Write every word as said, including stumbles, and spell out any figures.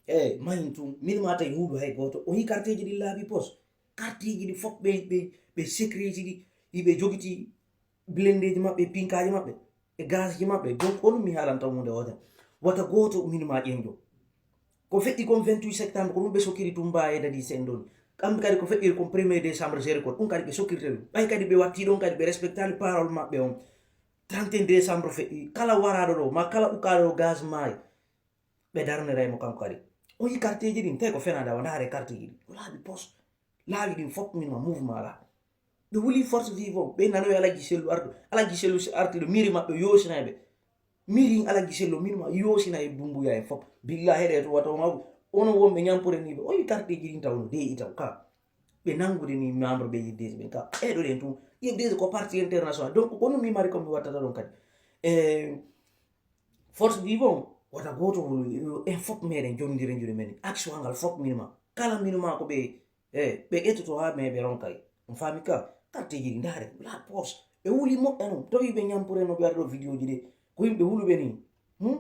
E mahin tun, min ma tawi huudu hay gooto. O yi karteeji ɗin laabi pos. Karteeji ɗi fof ɓe, ɓe, ɓe sécurité ɗi, iɓe jogiti blendeeji maɓɓe, pinkaaji maɓɓe, e gazji maɓɓe. Donc, on mi haalanta hunde o tan. Wata gooto min ma ƴenjo. Ko feƴƴi kon vingt-huit septembre, ko ɗum ɓe sokkiri Tumba e Dadi Sen ɗon. Kamɓe kadi ko feƴƴiri kon premier décembre, géré kon. Ɗum kadi ɓe sokkirte ɗum. Ɓay kadi ɓe watti ɗon kadi, ɓe respectali parole maɓɓe on. Trente et un décembre feƴƴi. Kala waraɗo ɗo, ma kala ukaɗo ɗo gaz maayi. Ɓe darnira mo kanko kadi. O yi karteeji ɗin, tawi ko fenaade, awa ndaare karteeji ɗin. Ko laabi pos. Laabi ɗin fof min ma mouvement la. Ɓe wuli Force Vivant, ɓe nanoyi Alaji Sellu arɗo. Alaji Sellu si arti ɗo, miri maɓɓe yoosinayi ɓe. Miri Alaji Sellu, min ma yoosinayi Dumbuya en fof. Billahi heɗe to wata on awu. Onon wonɓe ñampure ni ɓe. O yi karteeji ɗin taw no deeƴi taw ka. Ɓe nangude ni membre ɓe I F D S ɓen ka. Eɗo ɗen tun. I F D S ko parti international. Donc, ko ɗum mi mari ko mi wattata ɗon kadi. E, Force Vivant, wata gooto wulu, en fof meɗen jondire juuɗe men. Action ngal fof min ma. Kala min ma ko ɓe, e, ɓe ƴettoto haa mais ɓe ronkay. On faami ka, karteeji ɗi ndaare, la poche. Ɓe wuli moƴƴa non. Tawi ɓe ñampure no ɓe waɗa ɗo vidéo ji ɗi. Ko yimɓe wuluɓe ni. Hmm?